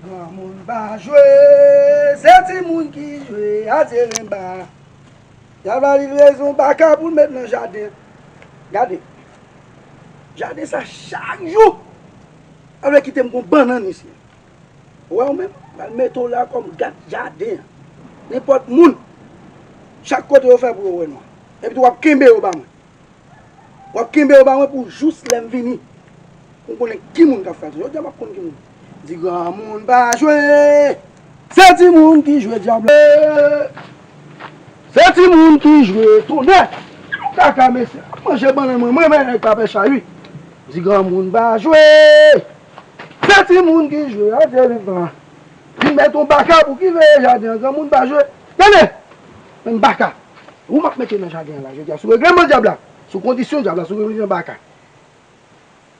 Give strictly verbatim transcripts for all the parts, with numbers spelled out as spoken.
Granmoun pa jwe, se timoun ki jwe, adye lenba. Dyab la li rezon baka pou l met nan jaden. Gade. Jaden sa chak jou. Avle kite m gon bannann isi. Ou wè ou menm, pral mete w la kòm gad jaden an. Nenpòt moun, chak kote yo fè pou yo wè nou. Epi tou w ap kenbe yo ba mwen. W ap kenbe yo ba mwen pou jous lè m vini. Pou m konnen ki moun k ap fè sa. Jodi a m ap konn ki moun. Di granmoun pa jwe. Se timoun ki jwe dyab la. Se timoun ki jwe tonnè. Kaka mesye. Manje bannann mwen, mwen menm nèg pa pè chay wi. Di granmoun pa jwe. Se timoun ki jwe a delivan. Vin met yon baka pou ki veye jaden an, granmoun pa jwe. Gade! Menm baka. Ou m ap mete nan jaden an la, jodi a, sou regleman dyab la. Sou kondisyon dyab la, sou regleman baka.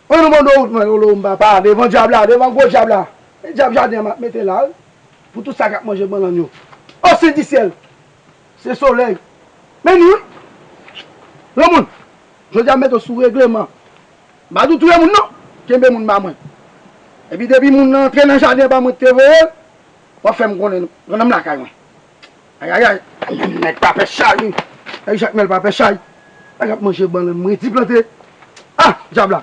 An nou mande w, mwen, ou m papa, devan dyab la, devan gwo dyab la. E dyab jaden an m ap mete la, wi. Pou tout sa k ap manje bannann yo. O Sen di syèl! Se solèy. Men ni, wi. Granmoun, jodi a m mete w sou regleman. M pa di w touye moun non. Kenbe moun ba mwen. Epi depi moun nan antre nan jaden an ba mwen te voye l, w ap fè m konnen. Grann nan m lakay mwen. Ayayay. Nèg pa pè chay. Nèg Jakmèl pa pè chay. Nèg ap manje bannann m redi plante. Ah, dyab la.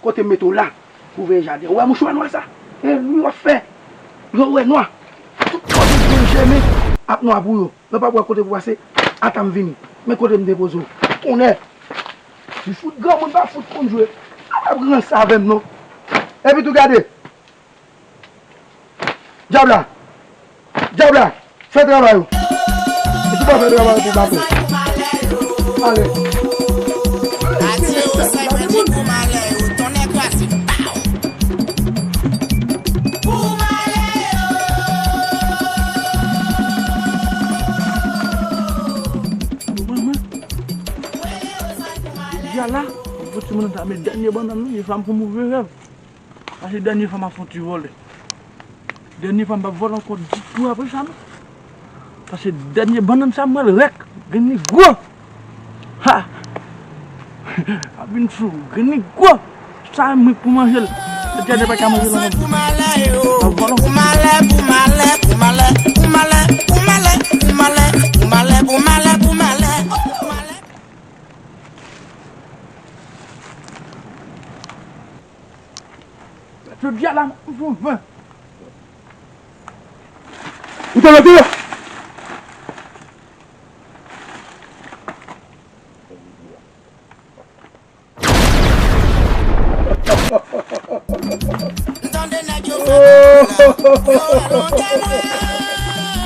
Kote m mete w la pou veye jaden. Ou wè mouchwa nwa sa? E li w ap fè. Yo wè nwa. Tout kote w jeme ap nwa pou yo. Mwen pa wè kote pou pase. Ata m vini. Men kote m depoze w. Tonnè. Li fout granmoun pa fout konn jwe. Ap ranse avè m non. Epi tou gade. Dyab la. Dyab la. Fè travay ou. E si w pa fè travay ou pou bato. Ale. Atire ou sèk mwen di pou malè yo. Tonnè kraze. Pow! Pou malè yo. Jodi a la, pou timoun nan ta met dènye bannann wi, e sa m fè move rèv. Paske dènye fwa m ap fè yon ti vòlè. Dènye fwa m p ap vòlè ankò ditou apre sa non. Paske dènye bannann sa m wè l rèk, grenn li gwo. Ha! Ap vin sou, grenn li gwo. Sa m rik pou manje l. Dènye pa ka manje l ankò. Pou malè, pou malè, pou malè, pou malè, pou malè, pou malè, pou malè, pou malè, pou malè, pou malè. Jodi a la, m fè yon ven. Ou te mete yo? M tande nèg yo fè yo wè longè mwen,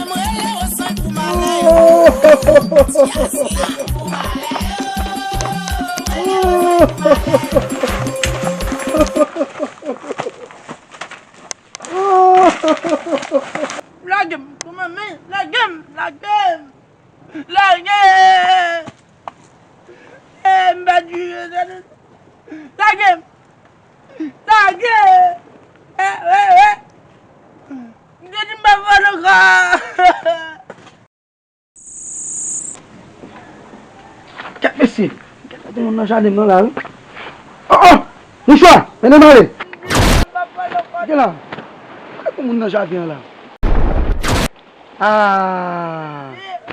m rele yo san pou malè yo. Ti a sila pou malè yo. Lage m, kòman men, lage m, lage m. Lage! Eh, m pa di yo sa non. Lage m! Lage! Eh, eh, eh! M te di m pa fè l ankò! Kèt mesye! Kèt, gen moun nan jaden m nan la, wi. Oh, oh! Mouchwa! Mennen m ale! Gen la! Kèt, gen moun nan jaden an la. Ah!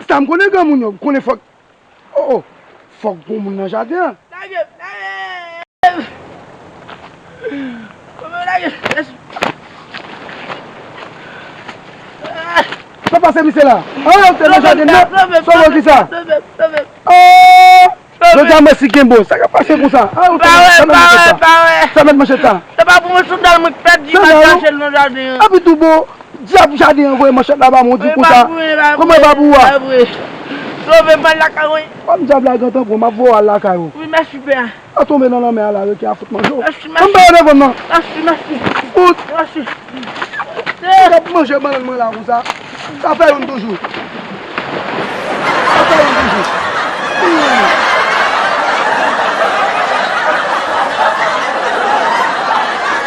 Sa m konnen granmoun yo, m konnen fòk. Oh, oh! Fòk gon moun nan jaden an. Lage m! Lage m! Lage m! Sa pase misye la? Ah, ou te nan jaden nan? Sòlò ki sa? Oh! Jodi a mèsi Genbo. Sa k ap pase konsa? Ah, ou te nan jaden nan? Sa mèt manchèt sa. Se pa pou mwen sou dal mwen k pèdi m al chache l nan jaden an. Epi tou bon, dyab jaden an voye manchèt la ba mwen, ou di konsa. Kòman e pa pou ou a? Sove m al lakay mwen. Kòm dyab la gentan pran, m ap voye w al lakay ou. Wi, mèsi pè. A tonbe nan lanmè a la, reke a fout manje w. Mèsi, mèsi. Ann ba yo devan m nan. Mèsi, mèsi. Fout. Mèsi. Ou t ap manje bannann mwen la konsa. Sa fè youn toujou. Sa fè youn toujou. Hmm.